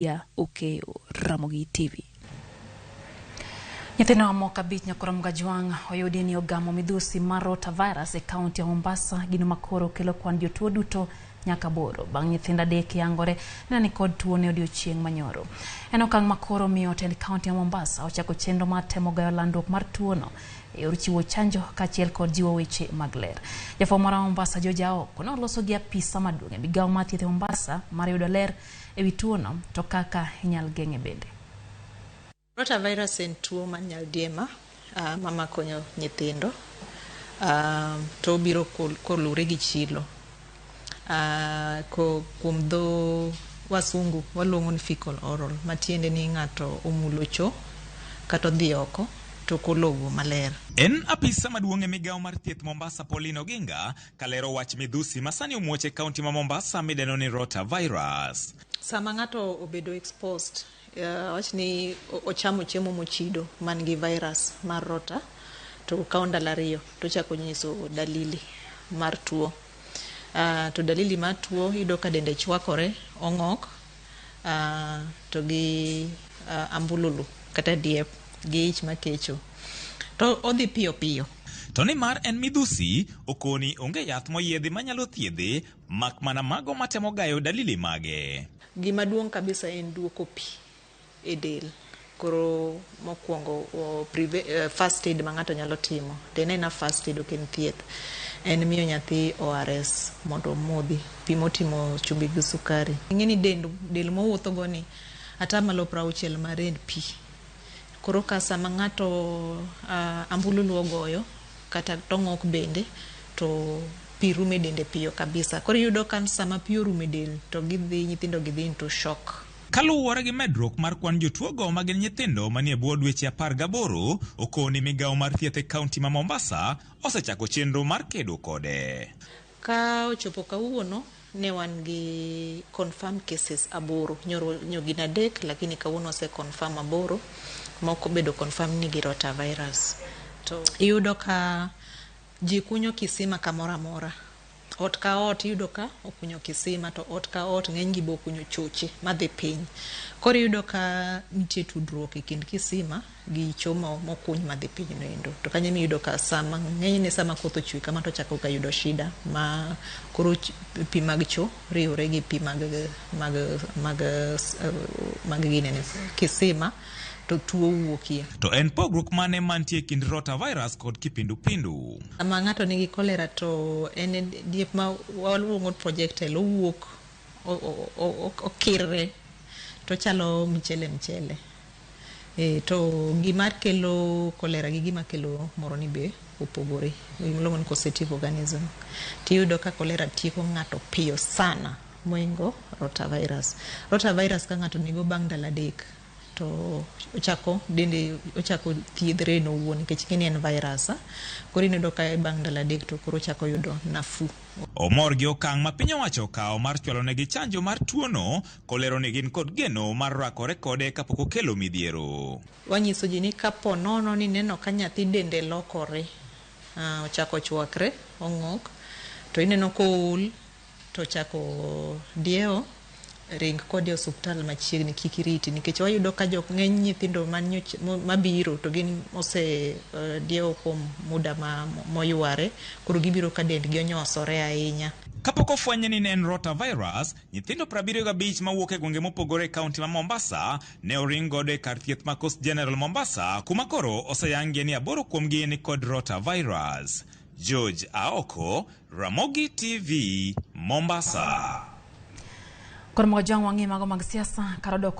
Ya Okeyo, Ramogi TV. Nyithindo mamoko 5 nyakoro Gajwang' oyudi ni ogamo midhusi mar rotavirus e kaunti ya Mombasa, gino makoro kelo kwan jotuo duto nyaka 8 bang' nyithindo 3 yangore ne ni kod tuo ne odiochieng' manyoro. En okang' makoro miyo tend kaunti ya Mombasa ochako chenro mar temo gayo landruok mar tuono e yor chiwo chanjo kaachiel kod jiwo weche mag ler. Jafwambo mar Mombasa George Aoko noloso gi apisa maduong' e migawo mar thieth e Mombasa mar yudo ler ewi tuono to kaka inyal geng'e bende. Rotavirus en tuo mar nyaldiema mamako nyithindo, to obiro kolure gi chilo. Kuom dho wasungu waluongo ni fecal oral, matiende ni ng'ato omulo cho kata odhi oko to ok ologo maler. En apisa maduong' e migawo mar thieth Mombasa Pauline Oginga kalero wach midhusi masani omuoch e kaunti ma Mombasa midendo ni rotavirus. Sama ng'ato obedo exposed, wach ni ochamo chiemo mochido man gi virus mar rota, to okawo ndalo 2 to ochako nyiso dalili mar tuo. To dalili mar tuo iyudo ka dende chwakore, ong'ok, to gi ambululu kata diep gi ich makecho. To odhi piyo piyo. To nimar en midhusi, okoni onge yath moyiedhi manyalo thiedhe, mak mana mago matemo gayo dalili mage. Gima duong' kabisa en duoko pi e del. Koro mokwongo first aid ma ng'ato nyalo timo, to en aena first aid ok en thieth, en miyo nyathi ORS mondo omodhi, pi motimo chumbi gi sukari. Ing'e ni del mowuotho go ni 60% mare en pi. Koro ka sama ng'ato ambululu ogoyo kata tong'ok bende, to pi rumo e dende piyo kabisa. Koro iyudo ka sama pi orumo e del to gidhi, nyithindo gidhi into shock. Kaluwore gi medruok mar kwan jotuogo ma gin nyithindo manie bwo dweche 18, okoni migawo mar thieth e kaunti ma Mombasa osechako chenro mar kedo kode. Ka ochopo kawuono ne wan gi confirmed cases 8, nyoro gin 3, lakini kawuono ose confirm 8, moko bedo confirm ni gi rotavirus. To iyudo ka ji kunyo kisima kamoro amora. Ot ka ot iyudo ka okunyo kisima, to ot ka ot ng'eny gi be okunyo choche madhi piny. Koro iyudo ka nitie tudruok e kind kisima gi cho mokuny madhi piny noendo. To kanyo ema iyudo ka sama ng'enyne sama koth ochwe kama to chako ka yudo shida ma koro pi mag cho riwre gi pi mag ginene kisima to tuo wuokie. To en pogruok mane mantie kind rotavirus kod kipindupindu? Sama ng'ato nigi cholera to en diep ma waluongo projectile owuok okirre to chalo mchele mchele. To gima kelo cholera gi gima kelo moro ni be opogore. Gima iluongo ni causative organism. Tiyudo ka cholera tieko ng'ato piyo sana mohingo rotavirus. Rotavirus ka ng'ato nigo bang' ndalo 3 to ochako dende ochako thiedhre en owuon nikech ing'e ni en virus. Koro ineno ka bang' ndalo 3 to koro ochako yudo nafuu. Omor gi okang' ma piny owacho okawo mar chwalo negi chanjo mar tuono, kolero ni gin kod geno mar rakore kode kapok okelo midhiero. Wanyiso ji ni kapo nono ni neno ka nyathi dende lokore, ochako chwakre, ong'ok, to ineno kool, to ochako diewo, ring kode e osuptal machiegni, kik iriti, nikech wayudo ka jok ng'eny nyithindo mabiro to gin ose diewo kuom muda moyware, koro gibiro ka dendgi onyosore ahinya. Kapok ofweny ni ne en rotavirus, nyithindo 75 mawuok e gwenge mopogore e kaunti ma Mombasa ne oring godo e kar thieth ma Coast General Mombasa, kuma koro oseyangie ni 8 kuomgi ni kod rotavirus. George Aoko, Ramogi TV, Mombasa. Koro mogo jwang' wang'i mago mag siasa karodok.